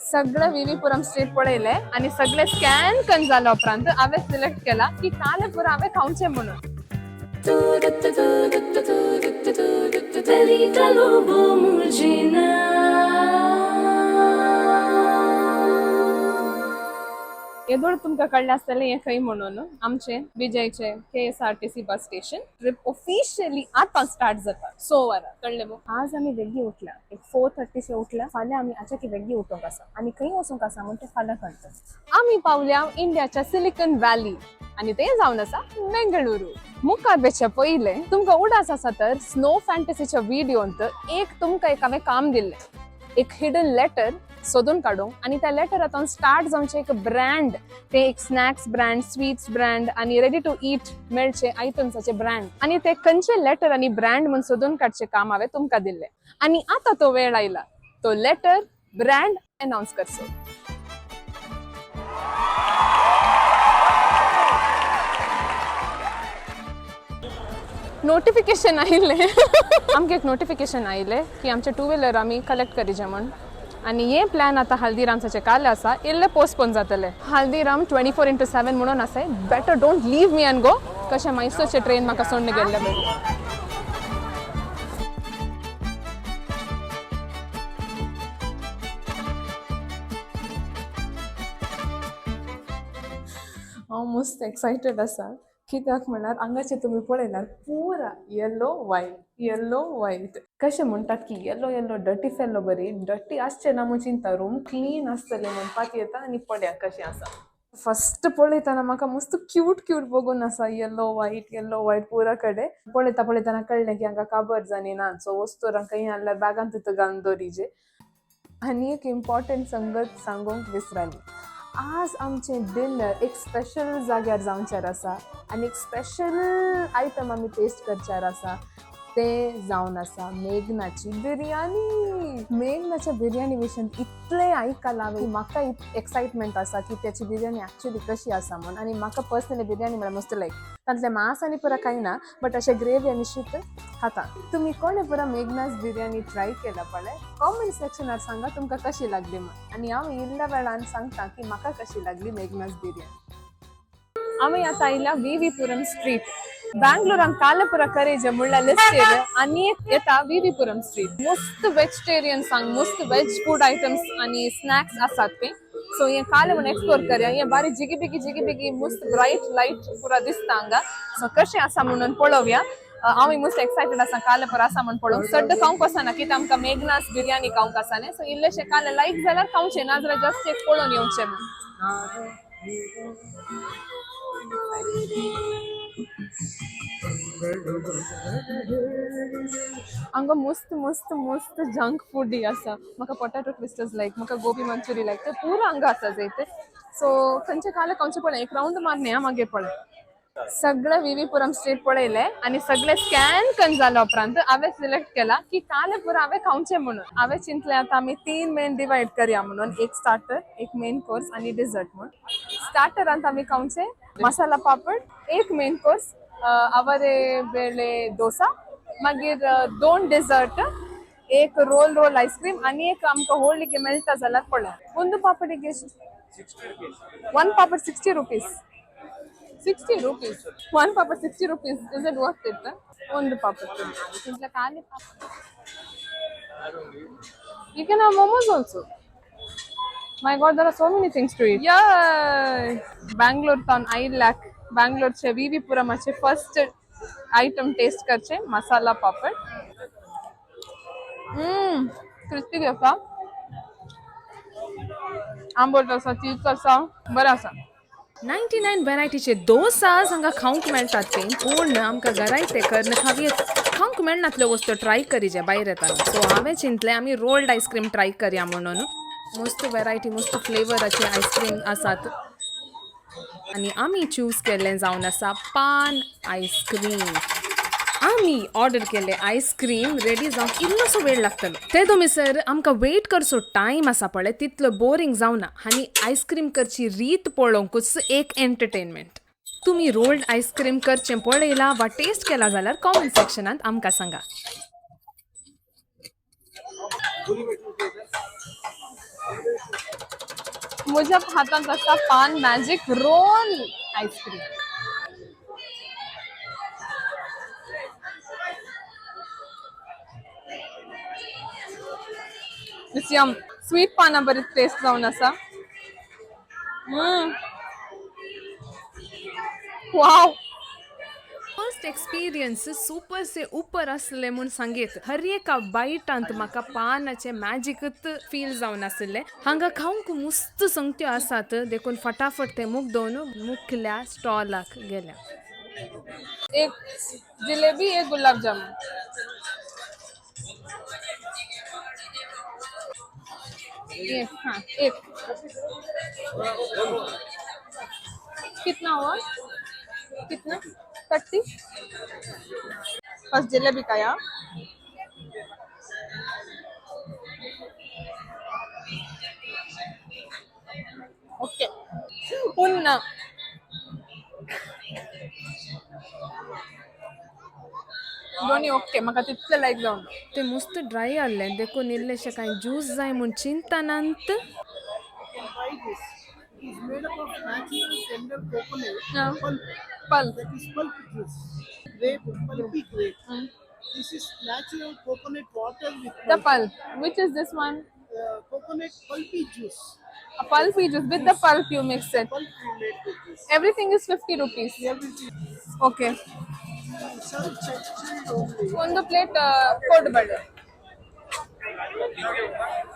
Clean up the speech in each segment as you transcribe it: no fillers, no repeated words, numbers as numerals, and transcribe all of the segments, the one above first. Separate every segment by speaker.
Speaker 1: सगळं व्हीव्हीपुरम स्ट्रीट पळयले आणि सगळे स्कॅन करून जाल्या उपरांत हांवें सिलेक्ट केला की काले पुरा हांवें खावचें म्हणून.
Speaker 2: Perita lobo murgina.
Speaker 1: येदोळ तुमकां कळ्ळें आसतलें हें खंय म्हणून, आमचे विजयचे KSRTC bus station. Trip officially आतां स्टार्ट जाता 6 वरां, कळ्ळें मू? आज आमी वेगळी उठल्या, एक 4:30 उठल्या. फाल्यां आमी आचाकी वेगळी उठोंक आसा आनी खंय वचूंक आसा म्हण तें फाल्यां कळटा. आमी पावल्या इंडियाच्या सिलिकॉन व्हॅली आनी तें जावन आसा बेंगळुरू. मुखार वेच्या पयलें तुमकां उडास आसा तर स्नो फॅन्टसीच्या व्हिडियोंत एक तुमकां एक हांवें काम दिल्लें, एक हिडन लेटर सोदून काडूंक आनी त्या लेटरांतून स्टार्ट जावचें एक ब्रँड, ते एक स्नॅक्स ब्रँड, स्वीट्स ब्रँड आनी रेडी टू ईट मेळचे आयटम्साचे ब्रँड, आनी ते खंयचे लेटर आनी ब्रँड म्हूण सोदून काडचें काम हांवें तुमकां दिल्लें. आनी आतां तो वेळ आयला तो लेटर ब्रँड अनावन्स करचो. नोटिफिकेशन आयिल्लें आमकां, एक नोटिफिकेशन आयिल्लें की आमचे टू व्हिलर आमी कलेक्ट करिजे म्हूण. आनी हे प्लॅन आतां हल्दीराम्साचे काल आसा इल्ले पोस्टपोन जातले. हल्दीराम 24x7 म्हणून आसा. Better don't leave me and go कशें मैसूरचे ट्रेन म्हाका सोडून गेल्ले बरी. हांव मस्त एक्सायटेड आसा, कित्याक म्हळ्यार हांगाचें तुमी पळयल्यार पुरा येल्लो वायट, येल्लो वायट. कशें म्हणटात की येल्लो येल्लो डटी फेल्लो बरी, डटी आसचें ना म्हूण चिंता, रूम क्लीन आसतलें म्हणपाक येता. आनी पळया कशें आसा. फस्ट पळयतना म्हाका मस्त क्यूट क्यूट बघून आसा, येल्लो वायट, येल्लो वायट पुरा कडेन. पळयता पळयतना कळ्ळें की हांगा काबर्ज आनी ना, सो वस्तू खंय आहल्यार बॅगान तितू घालून दवरिजे. आनी एक इम्पॉर्टंट संगत सांगूंक विसराली. आज आमचें डिनर एक स्पेशल जाग्यार जावचें आसा आनी एक स्पेशल आयटम आमी टेस्ट करच्यार आसा, तें जावन आसा मेघनाची बिरयानी. मेघनाच्या बिरयानी विशयन इतलें आयकलां की म्हाका एक्सायटमेंट आसा की त्याची बिरयानी एक्चुअली कशी आसा म्हूण. आनी म्हाका पर्सनली बिरयानी म्हळ्यार मस्त लायक. तांतलें मांस आनी पुरा खायना, बट अशें ग्रेवी आनी शीत खाता. तुमी कोणें पुरा मेघनास बिरयानी ट्राय केला पळय, कॉमेंट सेक्शनार सांगा तुमकां कशी लागली म्हूण. आनी हांव इल्ल्या वेळान सांगता की म्हाका कशी लागली मेघनास बिरयानी. आमी आतां आयल्या व्हीव्हीपुरम स्ट्रीट. बँगलोरान कालपुरा करेजे म्हणल्यार लिस्टेर आनी एक येता व्हीव्हीपुरम स्ट्रीट. मस्त वेजिटेरियन सांग, मस्त वेज फूड आयटम्स आनी स्नॅक्स आसात ते. सो हे काल म्हूण एक्सप्लोर करया. हे बारी जिगी बिगी जिगी बिगी, मस्त ब्रायट लायट पुरा दिसता हांगा. सो कशें आसा म्हणून पळोवया. आमी मस्त एक्सायटेड आसा काल पुरा आसा म्हूण पळोवंक. सड्ड खावंक वचना, कित्याक आमकां मेघनास बिरयानी खावंक आसा न्ही. सो इल्लेशें काल लायक जाल्यार खावचें, नाजाल्यार जस्ट एक पळोवन येवचें म्हूण. हांगा मस्त मस्त मस्त जंक फूड आसा. म्हाका पोटॅटो ट्विस्टर्स लायक, म्हाका गोबी मंचुरी लायक, ते पुरा हांगा आसा जायते. सो खंयचे काले खावचें पळय, एक रावंड मारने मागीर पळय. सगळें व्हीव्हीपुरम स्ट्रीट पळयलें आनी सगळें स्कॅन करून जाल्या उपरांत हांवें सिलेक्ट केला की काले पुरा हांवें खावचें म्हणून. हांवें चिंतलें आतां आमी तीन मेन डिवायड करया म्हणून, एक स्टार्टर, एक मेन कोर्स आनी डिजर्ट म्हूण. स्टार्टरांत आमी खावचें मसाला पापड, एक मेन कोर्स आवरे बेळे डोसा, मागीर दोन डेझर्ट, एक रोल रोल आयस्क्रीम आनी एक आमकां होळिके मेळटा जाल्यार पळय. ಒಂದು ಪಾಪಡಿಗೆ ಎಷ್ಟು? One papad ₹60. ₹60. One papad ₹60. Is it worth it? ಒಂದು ಪಾಪಡ್ ಖಾಲಿ. You can have momos also. My God, there are so many things to eat. Yeah! Bangalore town I lack बँगलोरचे व्हीव्हीपुरमाचे first item taste करचे, मसाला पापड. क्रिस्पी आसा, आंबट आसा, चीज आसा, बरें आसा.
Speaker 3: 99 व्हरायटीचे डोसास हांगा खावंक मेळटात ते, पूण आमकां घराय ते करन खावयेत. खावंक मेळनातल्यो वस्तू ट्राय करीजे भायर येताना. सो हांवें चिंतलें आमी रोल्ड आयस्क्रीम ट्राय करया म्हणून. मस्त व्हरायटी, मस्त फ्लेवराचे आयस्क्रीम आसात आनी आमी चूज केल्लें जावन आसा पान आयस्क्रीम. आमी ऑर्डर केले आयस्क्रीम, रेडी जावंक इल्लोसो वेळ लागतलो. ते तुमी सर आमकां वेट करचो टायम आसा पळय, तितलो बोरींग जावना आनी आयस्क्रीम करची रीत पळोवंकूच एक एंटरटेनमेंट. तुमी रोल्ड आयस्क्रीम करचें पळयलां वा टेस्ट केला जाल्यार कॉमेंट सेक्शनांत आमकां सांगा.
Speaker 1: म्हज्या हातांत आसा पान magic roll ice cream. It's yum. Sweet पाना बरी टेस्ट जावन आसा. वाव.
Speaker 3: फर्स्ट एक्सपिरियन्स सुपर से उपर आसले म्हूण सांगीत. हर एका बायटांत म्हाका पानाचें मॅजिकूच फील जावन आसलें. हांगा खावंक मुस्त संगत्यो आसात, देखून फटाफट ते मुगदोवन मुखल्या स्टॉलाक गेल्या.
Speaker 1: एक जिलेबी, एक गुलाब जामुन. एक, हाँ, एक. कितना हुआ? कितना? 30. फर्स्ट जिलेबी का या ओके. उन्ना दोन्ही ओके. म्हाका तितले लायक जावन.
Speaker 3: ते मुस्त ड्राय आहलें, देखून इल्लेशें कांय ज्यूस जाय म्हूण चिंतनांत.
Speaker 4: Try this. It is made up of natural tender coconut pulp.
Speaker 1: Pulp.
Speaker 4: That is pulp juice. Grape, pulpy grape. This is natural coconut water with
Speaker 1: the
Speaker 4: pulp.
Speaker 1: Pulp. Which is this one?
Speaker 4: Coconut pulpy juice.
Speaker 1: A pulpy juice with the pulp you mix it.
Speaker 4: Pulp we made with this.
Speaker 1: Everything is 50 rupees.
Speaker 4: Everything
Speaker 1: okay.
Speaker 4: we serve chilled only.
Speaker 1: ಒಂದು plate ಕೋಡುಬಳೆ.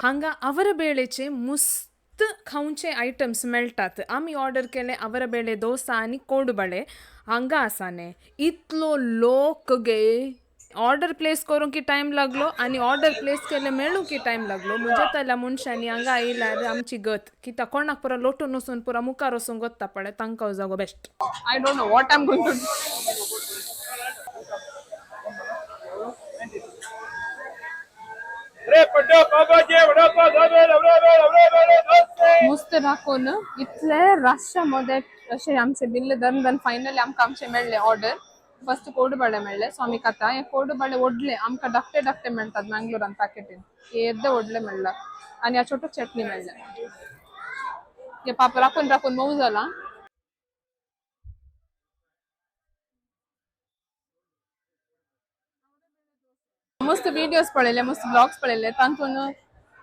Speaker 3: हांगा ಅವರ ಬೇಳೆचे मुस्त खावचे items मेळटात. आमी order केले आवरा बेळे दोसा आनी कोडबळे. हांगा आसा न्ही इतलो लोक गे, ऑर्डर प्लेस करूंक की टायम लागलो आनी ऑर्डर प्लेस केले मेळूंक की टायम लागलो. म्हज्या तल्या मनशांनी हांगा आयल्यार आमची गत कित्याक कोणाक पुरो लोटून वचून पुरो मुखार वचूंक वता पळय, तांकां जागो best.
Speaker 1: I don't know what I am going to. मुस्त राखून इतले रशा मध्ये अशें आमचे बिल्ल धरून धरून फायनली आमकां आमचे मेळ्ळे ऑर्डर. फर्स्ट कोडुबाळे मेळ्ळे, सो आमी खाता हे कोडुबाळे. व्हडले आमकां धाकटे धाकटे मेळटात मँगलोरान पॅकेटीन, हे येद्दे व्हडले मेळ्ळा. आनी ह्या छोटो चटणी मेळ्ळे. हे पाप राखून राखून मोव जाला. मस्त व्हिडियोज पळयले, मस्त ब्लॉग्स पळयले, तातून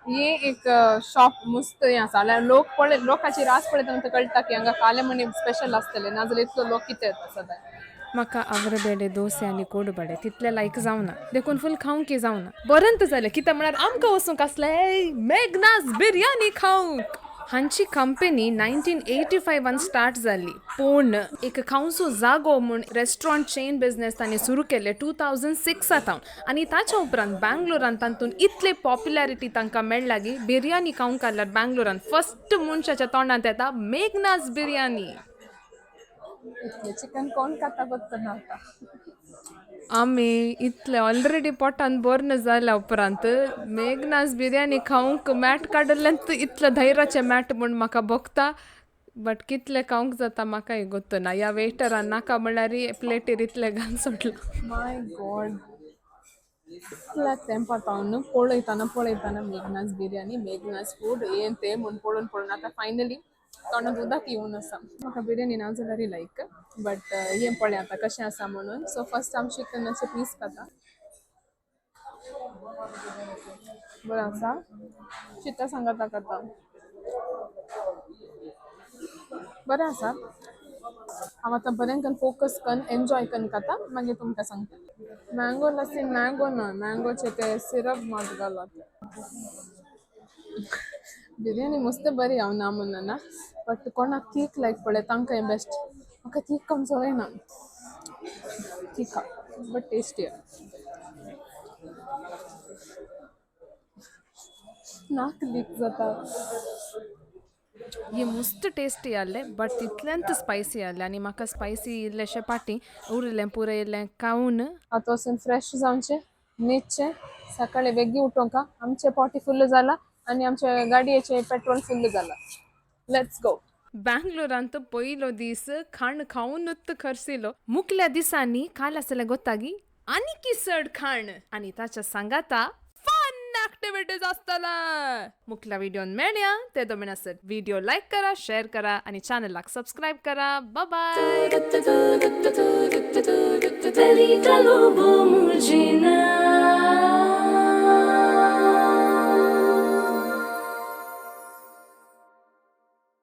Speaker 1: हे एक शॉप मस्त हें आसा. जाल्यार लोक पळय, लोकांची रास पळयतना तुमकां कळटा की हांगा काले म्हणी स्पेशल आसतले, नाजाल्यार इतलो लोक कितें येता सदां.
Speaker 3: म्हाका आवरबेले दोसे आनी कोडबडे तितले लायक जावना, देखून फूल खावंक जावना. बरंत जालें, कित्याक म्हळ्यार आमकां वचूंक आसलें मेघनास बिरयानी खावंक. हांची कंपनी 1985 स्टार्ट जाल्ली, पूण एक खावचो जागो म्हूण रेस्टॉरंट चेन बिजनेस तांणी सुरू केले 2006 सावन आनी ताच्या उपरांत बँगलोरान तातूंत इतले पॉप्युलरिटी तांकां मेळ्ळा की बिरयानी खावंक आसल्यार बँगलोरान फर्स्ट मनशाच्या तोंडांत येता मेघनास बिरयानी.
Speaker 1: इतलें चिकन कोण खाता गोत्त ना आतां.
Speaker 3: आमी इतले ऑलरेडी पोटान बर्न जाल्या उपरांत मेघनास बिरयानी खावंक मॅट काडलें, इतलें धैर्याचें मॅट म्हूण म्हाका भोगता, बट कितलें खावंक जाता म्हाकाय गोत्त ना. ह्या वेटरान नाका म्हणल्यार प्लेटीर इतलें घालून सोडलां.
Speaker 1: माय गॉड, इतल्या तेंपा तावन पळयतना पळयतना मेघनास बिरयानी, मेघनास फूड हें तें म्हूण पळोवन पळोवन आतां फायनली तोंडांत उदक येवन आसा. म्हाका बिरयानी ना जाल्यार लायक, बट हें पळय आतां कशें आसा म्हणून. सो फर्स्ट आमी चिकनाचे पीस खाता. बरें आसा. चित्ता सांगाता खाता. बरें आसा. हांव आतां बरें करून फोकस करून एन्जॉय करून खाता, मागीर तुमकां सांगता. मँगो लस्सी, मँगो ना, मँगोचे ते सिरप मात घालात. बिरयानी मस्त बरी, हांव ना म्हणना, बट कोणाक तीख लायक पळय तांकां हें बेस्ट. म्हाका तीख कम ना तिखा, बट टेस्टी. नाक लीक जाता.
Speaker 3: हे मस्त टेस्टी आहले, बट तितलेंत स्पायसी आहलें आनी म्हाका स्पायसी इल्लेशें पाटी उरलें पुरें इल्लें खावन.
Speaker 1: आतां वचून फ्रेश जावचें, न्हिदचें, सकाळी बेगी उठोवंक. आमचें पोटी फुल्ल जाला आनी आमचे गाडयेचें पेट्रोल फुल्ल जाला. Let's go.
Speaker 3: बँगलोरांत पयलो दीस खाण खावनूच खर्सिलो. मुखल्या दिसांनी काल आसलें गोत्तागी आनीकी चड खाण आनी ताच्या सांगाता फन. ऍक्टिव्हिटीज आसतले. मुखल्या व्हिडिओन मेळया ते दोन आसत. व्हिडिओ लायक करा, शेअर करा आणि चॅनलाक सबस्क्राईब करा. बाय.
Speaker 2: Perita lobo mujina.